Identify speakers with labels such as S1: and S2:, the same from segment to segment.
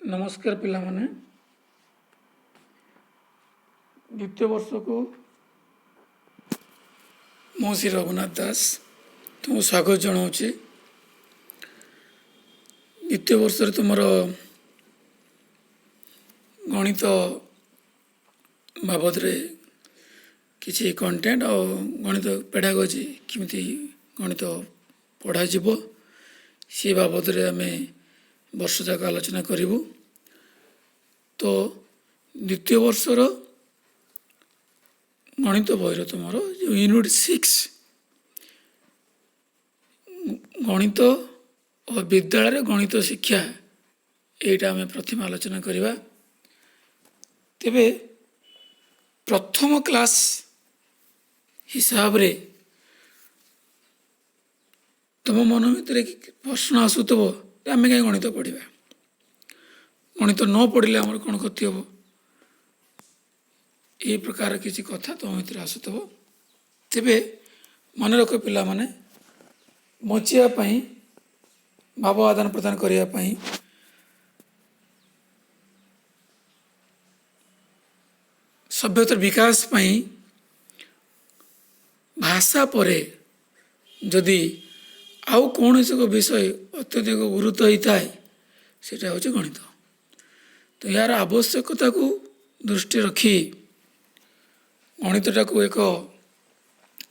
S1: ନମସ୍କାର ପିଲାମାନେ, ଦ୍ୱିତୀୟ ବର୍ଷକୁ ମୁଁ ଶ୍ରୀ ରଘୁନାଥ ଦାସ ତୁମକୁ ସ୍ୱାଗତ ଜଣାଉଛି। ଦ୍ୱିତୀୟ ବର୍ଷରେ ତୁମର ଗଣିତ ବାବଦରେ କିଛି କଣ୍ଟେଣ୍ଟ ଆଉ ଗଣିତ ପେଡ଼ାଗୋଜି, କେମିତି ଗଣିତ ପଢ଼ାଯିବ ସେ ବାବଦରେ ଆମେ ବର୍ଷ ଯାକ ଆଲୋଚନା କରିବୁ। ତ ଦ୍ୱିତୀୟ ବର୍ଷର ଗଣିତ ବହିର ତୁମର ଯେଉଁ ୟୁନିଟ୍ 6 ଗଣିତ ଓ ବିଦ୍ୟାଳୟରେ ଗଣିତ ଶିକ୍ଷା, ଏଇଟା ଆମେ ପ୍ରଥମେ ଆଲୋଚନା କରିବା। ତେବେ ପ୍ରଥମ କ୍ଲାସ୍ ହିସାବରେ ତୁମ ମନ ଭିତରେ ପ୍ରଶ୍ନ ଆସୁଥିବ, ଆମେ କାହିଁ ଗଣିତ ପଢ଼ିବା, ଗଣିତ ନ ପଢ଼ିଲେ ଆମର କ'ଣ କ୍ଷତି ହେବ, ଏହି ପ୍ରକାର କିଛି କଥା ତୁମ ଭିତରେ ଆସୁଥିବ। ତେବେ ମନେ ରଖ ପିଲାମାନେ, ବଞ୍ଚିବା ପାଇଁ, ଭାବ ଆଦାନ ପ୍ରଦାନ କରିବା ପାଇଁ, ସଭ୍ୟତାର ବିକାଶ ପାଇଁ ଭାଷା ପରେ ଯଦି ଆଉ କୌଣସି ଏକ ବିଷୟ ଅତ୍ୟଧିକ ଗୁରୁତ୍ୱ ହେଇଥାଏ, ସେଇଟା ହେଉଛି ଗଣିତ। ତ ଏହାର ଆବଶ୍ୟକତାକୁ ଦୃଷ୍ଟି ରଖି ଗଣିତଟାକୁ ଏକ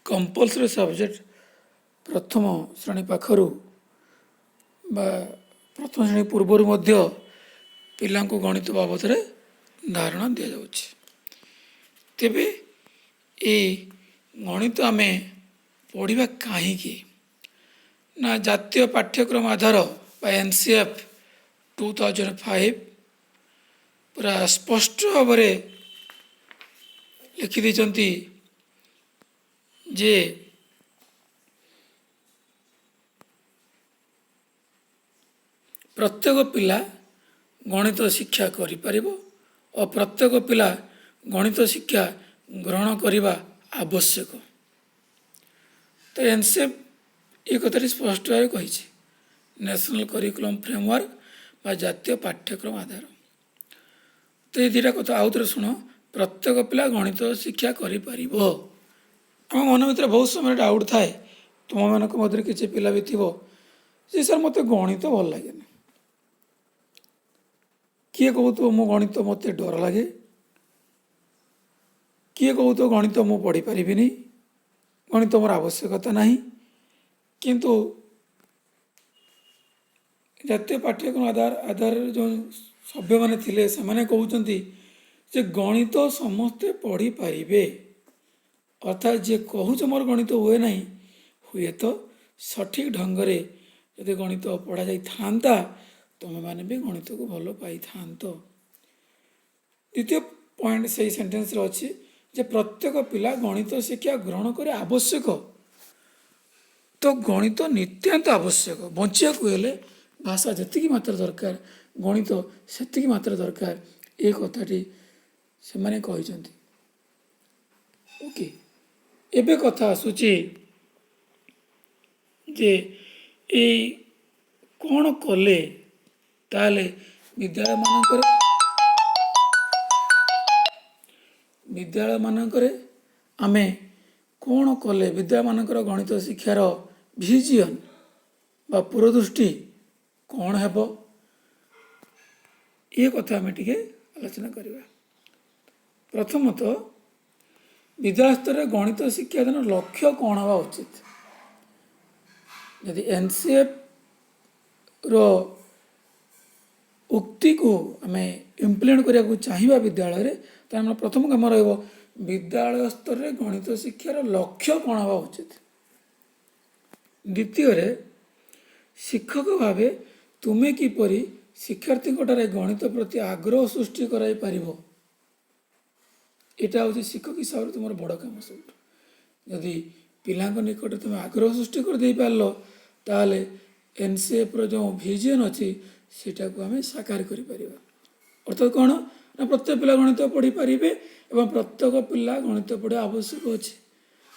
S1: କମ୍ପଲସରି ସବଜେକ୍ଟ ପ୍ରଥମ ଶ୍ରେଣୀ ପାଖରୁ ବା ପ୍ରଥମ ଶ୍ରେଣୀ ପୂର୍ବରୁ ମଧ୍ୟ ପିଲାଙ୍କୁ ଗଣିତ ବାବଦରେ ଧାରଣା ଦିଆଯାଉଛି। ତେବେ ଏଇ ଗଣିତ ଆମେ ପଢ଼ିବା କାହିଁକି ନା, ଜାତୀୟ ପାଠ୍ୟକ୍ରମ ଆଧାର ବା NCF 2005 ପୁରା ସ୍ପଷ୍ଟ ଭାବରେ ଲେଖିଦେଇଛନ୍ତି ଯେ ପ୍ରତ୍ୟେକ ପିଲା ଗଣିତ ଶିକ୍ଷା କରିପାରିବ ଓ ପ୍ରତ୍ୟେକ ପିଲା ଗଣିତ ଶିକ୍ଷା ଗ୍ରହଣ କରିବା ଆବଶ୍ୟକ। ତ NCF ଏ କଥାଟି ସ୍ପଷ୍ଟ ଭାବେ କହିଛି, ନ୍ୟାସନାଲ୍ କରିକୁଲମ୍ ଫ୍ରେମୱାର୍କ ବା ଜାତୀୟ ପାଠ୍ୟକ୍ରମ ଆଧାର। ତ ଏ ଦୁଇଟା କଥା ଆଉ ଥରେ ଶୁଣ, ପ୍ରତ୍ୟେକ ପିଲା ଗଣିତ ଶିକ୍ଷା କରିପାରିବ। ଆମ ମନ ଭିତରେ ବହୁତ ସମୟରେ ଡାଉଟ୍ ଥାଏ, ତୁମମାନଙ୍କ ମଧ୍ୟରେ କିଛି ପିଲା ବି ଥିବ ଯେ ସାର୍ ମୋତେ ଗଣିତ ଭଲ ଲାଗେନି। କିଏ କହୁଥିବ ମୁଁ ଗଣିତ ମୋତେ ଡର ଲାଗେ, କିଏ କହୁଥିବ ଗଣିତ ମୁଁ ପଢ଼ିପାରିବିନି, ଗଣିତ ମୋର ଆବଶ୍ୟକତା ନାହିଁ। କିନ୍ତୁ ଜାତୀୟ ପାଠ୍ୟକ୍ରମ ଆଧାରରେ ଯେଉଁ ସଭ୍ୟମାନେ ଥିଲେ ସେମାନେ କହୁଛନ୍ତି ଯେ ଗଣିତ ସମସ୍ତେ ପଢ଼ିପାରିବେ। ଅର୍ଥାତ୍ ଯିଏ କହୁଛ ମୋର ଗଣିତ ହୁଏ ନାହିଁ, ହୁଏତ ସଠିକ୍ ଢଙ୍ଗରେ ଯଦି ଗଣିତ ପଢ଼ାଯାଇଥାନ୍ତା ତୁମେମାନେ ବି ଗଣିତକୁ ଭଲ ପାଇଥାନ୍ତ। ଦ୍ୱିତୀୟ ପଏଣ୍ଟ ସେଇ ସେଣ୍ଟେନ୍ସରେ ଅଛି ଯେ ପ୍ରତ୍ୟେକ ପିଲା ଗଣିତ ଶିକ୍ଷା ଗ୍ରହଣ କରିବା ଆବଶ୍ୟକ। ତ ଗଣିତ ନିତ୍ୟାନ୍ତ ଆବଶ୍ୟକ, ବଞ୍ଚିବାକୁ ହେଲେ ଭାଷା ଯେତିକି ମାତ୍ରା ଦରକାର ଗଣିତ ସେତିକି ମାତ୍ରା ଦରକାର, ଏ କଥାଟି ସେମାନେ କହିଛନ୍ତି। ଓକେ, ଏବେ କଥା ଆସୁଛି ଯେ ଏଇ କ'ଣ କଲେ ତାହେଲେ ବିଦ୍ୟାଳୟମାନଙ୍କରେ ଆମେ କ'ଣ କଲେ ବିଦ୍ୟାଳୟମାନଙ୍କର ଗଣିତ ଶିକ୍ଷାର ଭିଜିଅନ୍ ବା ପୁରୋଦୃଷ୍ଟି କ'ଣ ହେବ, ଏ କଥା ଆମେ ଟିକେ ଆଲୋଚନା କରିବା। ପ୍ରଥମତଃ ବିଦ୍ୟାଳୟ ସ୍ତରରେ ଗଣିତ ଶିକ୍ଷାଦାନ ଲକ୍ଷ୍ୟ କ'ଣ ହେବା ଉଚିତ? ଯଦି NCF ର ଉକ୍ତିକୁ ଆମେ ଇମ୍ପ୍ଲିମେଣ୍ଟ କରିବାକୁ ଚାହିଁବା ବିଦ୍ୟାଳୟରେ, ତାହେଲେ ଆମର ପ୍ରଥମ କାମ ରହିବ ବିଦ୍ୟାଳୟ ସ୍ତରରେ ଗଣିତ ଶିକ୍ଷାର ଲକ୍ଷ୍ୟ କ'ଣ ହେବା ଉଚିତ। ଦ୍ୱିତୀୟରେ, ଶିକ୍ଷକ ଭାବେ ତୁମେ କିପରି ଶିକ୍ଷାର୍ଥୀଙ୍କଠାରେ ଗଣିତ ପ୍ରତି ଆଗ୍ରହ ସୃଷ୍ଟି କରାଇ ପାରିବ, ଏଇଟା ହେଉଛି ଶିକ୍ଷକ ହିସାବରେ ତୁମର ବଡ଼ କାମ ସବୁଠୁ। ଯଦି ପିଲାଙ୍କ ନିକଟରେ ତୁମେ ଆଗ୍ରହ ସୃଷ୍ଟି କରିଦେଇପାରିଲ, ତାହେଲେ NCF ର ଯେଉଁ ଭିଜନ୍ ଅଛି ସେଇଟାକୁ ଆମେ ସାକାର କରିପାରିବା। ଅର୍ଥାତ୍ କ'ଣ ନା ପ୍ରତ୍ୟେକ ପିଲା ଗଣିତ ପଢ଼ିପାରିବେ ଏବଂ ପ୍ରତ୍ୟେକ ପିଲା ଗଣିତ ପଢ଼ିବା ଆବଶ୍ୟକ ଅଛି।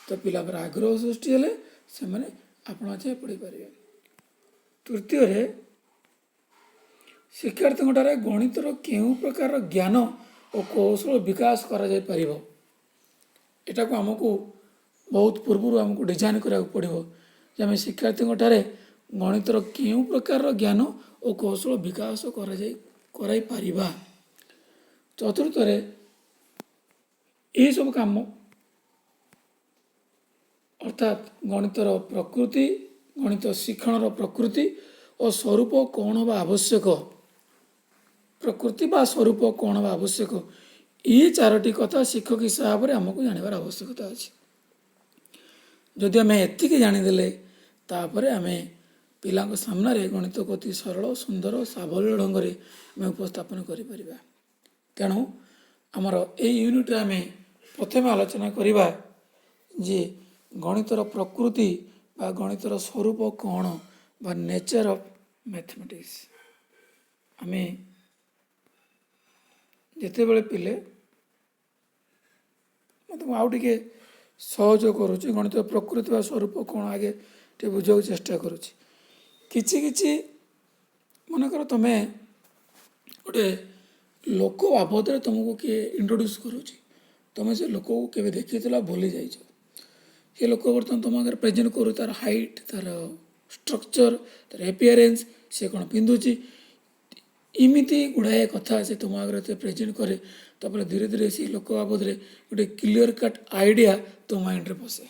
S1: ତ ପିଲାଙ୍କର ଆଗ୍ରହ ସୃଷ୍ଟି ହେଲେ ସେମାନେ ଆପଣା ଛାଏଁ ପଢ଼ିପାରିବେ। ତୃତୀୟରେ, ଶିକ୍ଷାର୍ଥୀଙ୍କଠାରେ ଗଣିତର କେଉଁ ପ୍ରକାରର ଜ୍ଞାନ ଓ କୌଶଳ ବିକାଶ କରାଯାଇପାରିବ, ଏଟାକୁ ଆମକୁ ବହୁତ ପୂର୍ବରୁ ଆମକୁ ଡିଜାଇନ୍ କରିବାକୁ ପଡ଼ିବ ଯେ ଆମେ ଶିକ୍ଷାର୍ଥୀଙ୍କଠାରେ ଗଣିତର କେଉଁ ପ୍ରକାରର ଜ୍ଞାନ ଓ କୌଶଳ ବିକାଶ କରାଇପାରିବା। ଚତୁର୍ଥରେ ଏହିସବୁ କାମ ଅର୍ଥାତ୍ ଗଣିତର ପ୍ରକୃତି, ଗଣିତ ଶିକ୍ଷଣର ପ୍ରକୃତି ଓ ସ୍ୱରୂପ କ'ଣ ହେବା ଆବଶ୍ୟକ, ପ୍ରକୃତି ବା ସ୍ୱରୂପ କ'ଣ ହେବା ଆବଶ୍ୟକ, ଏଇ ଚାରୋଟି କଥା ଶିକ୍ଷକ ହିସାବରେ ଆମକୁ ଜାଣିବାର ଆବଶ୍ୟକତା ଅଛି। ଯଦି ଆମେ ଏତିକି ଜାଣିଦେଲେ ତାପରେ ଆମେ ପିଲାଙ୍କ ସାମ୍ନାରେ ଗଣିତକୁ ଅତି ସରଳ, ସୁନ୍ଦର, ସାବଲୀଳ ଢଙ୍ଗରେ ଆମେ ଉପସ୍ଥାପନ କରିପାରିବା। ତେଣୁ ଆମର ଏଇ ୟୁନିଟ୍ରେ ଆମେ ପ୍ରଥମେ ଆଲୋଚନା କରିବା ଯେ ଗଣିତର ପ୍ରକୃତି ବା ଗଣିତର ସ୍ୱରୂପ କ'ଣ ବା ନେଚର୍ ଅଫ୍ ମ୍ୟାଥମେଟିକ୍ସ। ଆମେ ଯେତେବେଳେ ପିଲେ, ମୁଁ ଆଉ ଟିକେ ସହଜ କରୁଛି, ଗଣିତର ପ୍ରକୃତି ବା ସ୍ୱରୂପ କ'ଣ ଆଗେ ଟିକେ ବୁଝିବାକୁ ଚେଷ୍ଟା କରୁଛି। କିଛି କିଛି ମନେକର ତୁମେ ଗୋଟେ ଲୋକ ବାବଦରେ ତୁମକୁ କିଏ ଇଣ୍ଟ୍ରୋଡ୍ୟୁସ୍ କରୁଛି, ତୁମେ ସେ ଲୋକକୁ କେବେ ଦେଖିଥିଲ ଭୁଲି ଯାଇଛ, ସେ ଲୋକ ବର୍ତ୍ତମାନ ତୁମ ଆଗରେ ପ୍ରେଜେଣ୍ଟ କରୁ, ତା'ର ହାଇଟ୍, ତା'ର ଷ୍ଟ୍ରକ୍ଚର୍, ତା'ର ଏପିଆରେନ୍ସ, ସେ କ'ଣ ପିନ୍ଧୁଛି, ଏମିତି ଗୁଡ଼ାଏ କଥା ସେ ତୁମ ଆଗରେ ଯେତେ ପ୍ରେଜେଣ୍ଟ କରେ, ତାପରେ ଧୀରେ ଧୀରେ ସେଇ ଲୋକ ବାବଦରେ ଗୋଟେ କ୍ଲିଅର୍ କଟ୍ ଆଇଡ଼ିଆ ତୁମ ମାଇଣ୍ଡରେ ପଶେ,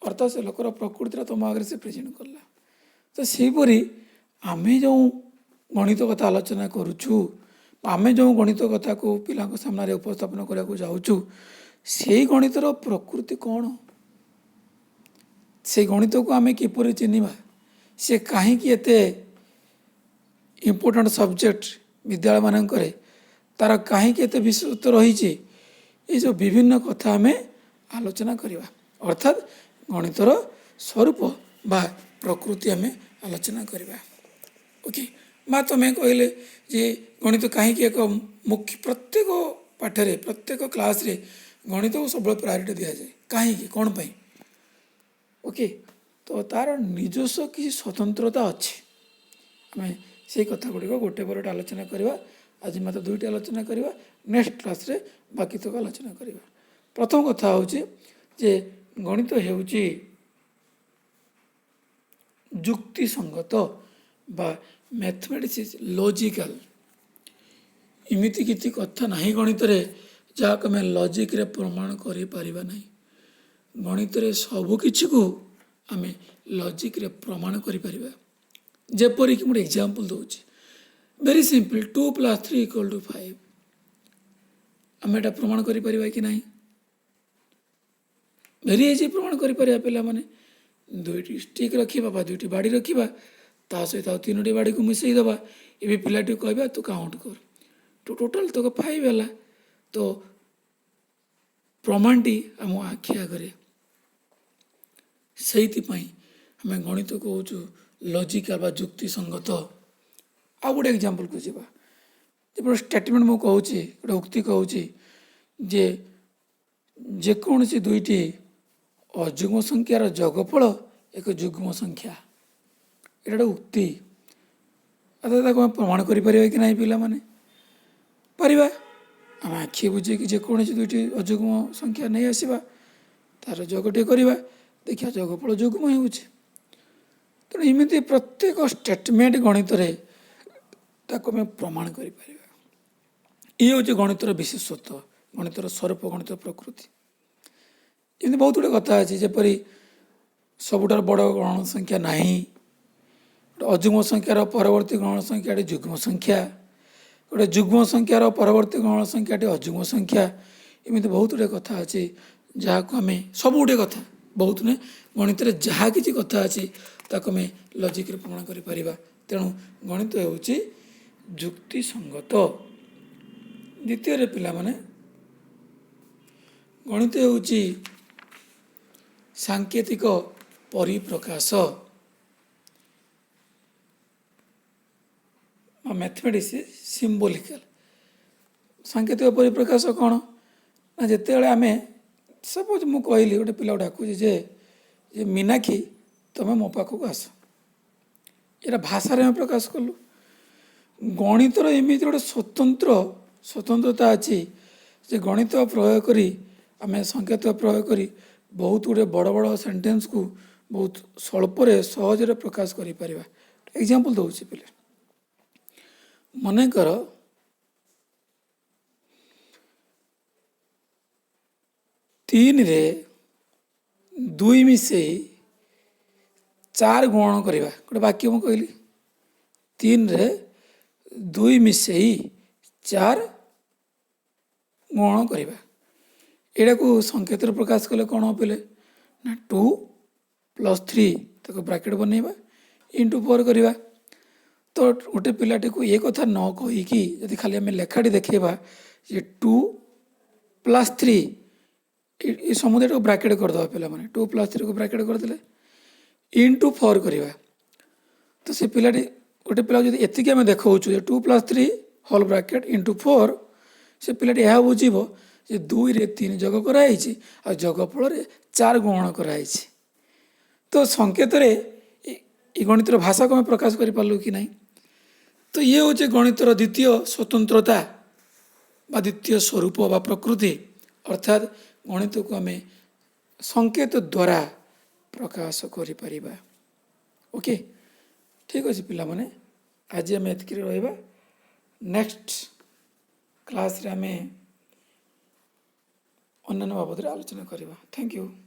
S1: ଅର୍ଥାତ୍ ସେ ଲୋକର ପ୍ରକୃତିଟା ତୁମ ଆଗରେ ସେ ପ୍ରେଜେଣ୍ଟ କଲା। ତ ସେହିପରି ଆମେ ଯେଉଁ ଗଣିତ କଥା ଆଲୋଚନା କରୁଛୁ, ଆମେ ଯେଉଁ ଗଣିତ କଥାକୁ ପିଲାଙ୍କ ସାମ୍ନାରେ ଉପସ୍ଥାପନ କରିବାକୁ ଯାଉଛୁ, ସେଇ ଗଣିତର ପ୍ରକୃତି କ'ଣ, ସେଇ ଗଣିତକୁ ଆମେ କିପରି ଚିହ୍ନିବା, ସେ କାହିଁକି ଏତେ ଇମ୍ପୋର୍ଟାଣ୍ଟ ସବଜେକ୍ଟ ବିଦ୍ୟାଳୟମାନଙ୍କରେ, ତା'ର କାହିଁକି ଏତେ ବିଶେଷତ୍ୱ ରହିଛି, ଏସବୁ ବିଭିନ୍ନ କଥା ଆମେ ଆଲୋଚନା କରିବା, ଅର୍ଥାତ୍ ଗଣିତର ସ୍ୱରୂପ ବା ପ୍ରକୃତି ଆମେ ଆଲୋଚନା କରିବା। ଓକେ, ମା ତୁମେ କହିଲେ ଯେ ଗଣିତ କାହିଁକି ଏକ ମୁଖ୍ୟ, ପ୍ରତ୍ୟେକ ପାଠରେ ପ୍ରତ୍ୟେକ କ୍ଲାସ୍ରେ ଗଣିତକୁ ସବୁବେଳେ ପ୍ରାୟୋରିଟି ଦିଆଯାଏ, କାହିଁକି, କ'ଣ ପାଇଁ? ଓକେ, ତ ତା'ର ନିଜସ୍ୱ କିଛି ସ୍ୱତନ୍ତ୍ରତା ଅଛି, ଆମେ ସେଇ କଥା ଗୁଡ଼ିକ ଗୋଟେ ପରେ ଗୋଟେ ଆଲୋଚନା କରିବା। ଆଜି ମାତ୍ର ଦୁଇଟି ଆଲୋଚନା କରିବା, ନେକ୍ସଟ କ୍ଲାସ୍ରେ ବାକି ତକ ଆଲୋଚନା କରିବା। ପ୍ରଥମ କଥା ହେଉଛି ଯେ ଗଣିତ ହେଉଛି ଯୁକ୍ତିସଙ୍ଗତ ବା ମ୍ୟାଥମେଟିକ୍ସ is logical. ଏମିତି କିଛି କଥା ନାହିଁ ଗଣିତରେ ଯାହାକୁ ଆମେ ଲଜିକ୍ରେ ପ୍ରମାଣ କରିପାରିବା ନାହିଁ। ଗଣିତରେ ସବୁକିଛିକୁ ଆମେ ଲଜିକ୍ରେ ପ୍ରମାଣ କରିପାରିବା। ଯେପରିକି ମୁଁ ଗୋଟେ ଏକ୍ଜାମ୍ପଲ୍ ଦେଉଛି, ଭେରି ସିମ୍ପଲ୍, 2 + 3 = 5, ଆମେ ଏଇଟା ପ୍ରମାଣ କରିପାରିବା କି ନାହିଁ? ଭେରି ଇଜି ପ୍ରମାଣ କରିପାରିବା ପିଲାମାନେ। ଦୁଇଟି ଷ୍ଟିକ୍ ରଖିବା ବା ଦୁଇଟି ବାଡ଼ି ରଖିବା, ତା ସହିତ ଆଉ ତିନୋଟି ବାଡ଼ିକୁ ମିଶାଇ ଦେବା। ଏବେ ପିଲାଟିକୁ କହିବା ତୁ କାଉଣ୍ଟ କର, ତ ଟୋଟାଲ୍ ତକ 5 ହେଲା। ତ ପ୍ରମାଣଟି ଆମ ଆଖି ଆଗରେ। ସେଇଥିପାଇଁ ଆମେ ଗଣିତ କହୁଛୁ ଲଜିକାଲ ବା ଯୁକ୍ତିସଙ୍ଗତ। ଆଉ ଗୋଟେ ଏକ୍ଜାମ୍ପଲ୍କୁ ଯିବା। ଯେପରି ଷ୍ଟେଟମେଣ୍ଟ ମୁଁ କହୁଛି, ଗୋଟେ ଉକ୍ତି କହୁଛି ଯେ ଯେକୌଣସି ଦୁଇଟି ଅଯୁଗ୍ମ ସଂଖ୍ୟାର ଯୋଗଫଳ ଏକ ଯୁଗ୍ମ ସଂଖ୍ୟା। ଏଇଟା ଗୋଟେ ଉକ୍ତି, ଅର୍ଥାତ୍ ତାକୁ ଆମେ ପ୍ରମାଣ କରିପାରିବା କି ନାହିଁ ପିଲାମାନେ? ପାରିବା। ଆମେ ଆଖି ବୁଜିକି ଯେକୌଣସି ଦୁଇଟି ଅଯୁଗ୍ମ ସଂଖ୍ୟା ନେଇ ଆସିବା, ତା'ର ଯୋଗଟିଏ କରିବା, ଦେଖିବା ଯୋଗଫଳ ଯୁଗ୍ମ ହେଉଛି। ତେଣୁ ଏମିତି ପ୍ରତ୍ୟେକ ଷ୍ଟେଟମେଣ୍ଟ ଗଣିତରେ ତାକୁ ଆମେ ପ୍ରମାଣ କରିପାରିବା। ଇଏ ହେଉଛି ଗଣିତର ବିଶେଷତ୍ୱ, ଗଣିତର ସ୍ୱରୂପ, ଗଣିତର ପ୍ରକୃତି। ଏମିତି ବହୁତ ଗୁଡ଼ିଏ କଥା ଅଛି, ଯେପରି ସବୁଠାରୁ ବଡ଼ ଗଣ ସଂଖ୍ୟା ନାହିଁ, ଗୋଟେ ଅଯୁଗ୍ମ ସଂଖ୍ୟାର ପରବର୍ତ୍ତୀ ଗଣ ସଂଖ୍ୟାଟି ଯୁଗ୍ମ ସଂଖ୍ୟା, ଗୋଟେ ଯୁଗ୍ମ ସଂଖ୍ୟାର ପରବର୍ତ୍ତୀ ଗଣ ସଂଖ୍ୟାଟି ଅଯୁଗ୍ମ ସଂଖ୍ୟା। ଏମିତି ବହୁତ ଗୁଡ଼ିଏ କଥା ଅଛି ଯାହାକୁ ଆମେ ସବୁ ଗୁଡ଼ିଏ କଥା ବହୁତ ନୁହେଁ, ଗଣିତରେ ଯାହା କିଛି କଥା ଅଛି ତାକୁ ଆମେ ଲଜିକ୍ରେ ପ୍ରମାଣ କରିପାରିବା। ତେଣୁ ଗଣିତ ହେଉଛି ଯୁକ୍ତିସଙ୍ଗତ। ଦ୍ୱିତୀୟରେ ପିଲାମାନେ, ଗଣିତ ହେଉଛି ସାଙ୍କେତିକ ପରିପ୍ରକାଶ ବା ମ୍ୟାଥମେଟିକ୍ସ ସିମ୍ବଲିକାଲ। ସାଙ୍କେତିକ ପରିପ୍ରକାଶ କ'ଣ ନା, ଯେତେବେଳେ ଆମେ ସପୋଜ ମୁଁ କହିଲି ଗୋଟେ ପିଲାକୁ ଡାକୁଛି ଯେ ମୀନାକ୍ଷୀ ତୁମେ ମୋ ପାଖକୁ ଆସ, ଏଇଟା ଭାଷାରେ ଆମେ ପ୍ରକାଶ କଲୁ। ଗଣିତର ଏମିତି ଗୋଟେ ସ୍ୱତନ୍ତ୍ରତା ଅଛି ଯେ ଗଣିତ ପ୍ରୟୋଗ କରି, ଆମେ ସଂକେତ ପ୍ରୟୋଗ କରି ବହୁତ ଗୁଡ଼ିଏ ବଡ଼ ବଡ଼ ସେଣ୍ଟେନ୍ସକୁ ବହୁତ ସ୍ୱଳ୍ପରେ ସହଜରେ ପ୍ରକାଶ କରିପାରିବା। ଏକ୍ଜାମ୍ପଲ୍ ଦେଉଛି ପିଲେ। ମନେକର 3ରେ 2 ମିଶେଇ 4 ଗୁଣନ କରିବା। ଗୋଟେ ବାକ୍ୟ ମୁଁ କହିଲି, 3ରେ 2 ମିଶେଇ 4 ଗୁଣନ କରିବା। ଏଇଟାକୁ ସଂକେତରେ ପ୍ରକାଶ କଲେ କ'ଣ ହେବ ପିଲେ? ନା 2 ପ୍ଲସ୍ 3, ତାକୁ ବ୍ରାକେଟ୍ ବନେଇବା, ଇଣ୍ଟୁ 4 କରିବା। ତ ଗୋଟେ ପିଲାଟିକୁ ଏ କଥା ନ କହିକି ଯଦି ଖାଲି ଆମେ ଲେଖାଟି ଦେଖେଇବା ଯେ 2 ପ୍ଲସ୍ 3, ଏ ସମୁଦାୟଟାକୁ ବ୍ରାକେଟ୍ କରିଦେବା ପିଲାମାନେ, 2 ପ୍ଲସ୍ 3କୁ ବ୍ରାକେଟ୍ କରିଦେଲେ, ଇଣ୍ଟୁ 4 କରିବା। ତ ସେ ପିଲାଟି, ଗୋଟେ ପିଲାକୁ ଯଦି ଏତିକି ଆମେ ଦେଖାଉଛୁ ଯେ 2 ପ୍ଲସ୍ 3 ହୋଲ୍ ବ୍ରାକେଟ୍ ଇଣ୍ଟୁ 4, ସେ ପିଲାଟି ଏହା ବୁଝିବ ଯେ 2ରେ 3 ଯୋଗ କରାହେଇଛି ଆଉ ଯୋଗ ଫଳରେ 4 ଗୁଣନ କରାହେଇଛି। ତ ସଂକେତରେ ଏ ଗଣିତର ଭାଷାକୁ ଆମେ ପ୍ରକାଶ କରିପାରିଲୁ କି ନାହିଁ? ତ ଇଏ ହେଉଛି ଗଣିତର ଦ୍ୱିତୀୟ ସ୍ୱତନ୍ତ୍ରତା ବା ଦ୍ୱିତୀୟ ସ୍ୱରୂପ ବା ପ୍ରକୃତି, ଅର୍ଥାତ୍ ଗଣିତକୁ ଆମେ ସଂକେତ ଦ୍ୱାରା ପ୍ରକାଶ କରିପାରିବା। ଓକେ, ଠିକ୍ ଅଛି ପିଲାମାନେ, ଆଜି ଆମେ ଏତିକିରେ ରହିବା। ନେକ୍ସଟ କ୍ଲାସ୍ରେ ଆମେ ଅନ୍ୟାନ୍ୟ ବାବଦରେ ଆଲୋଚନା କରିବା। Thank you.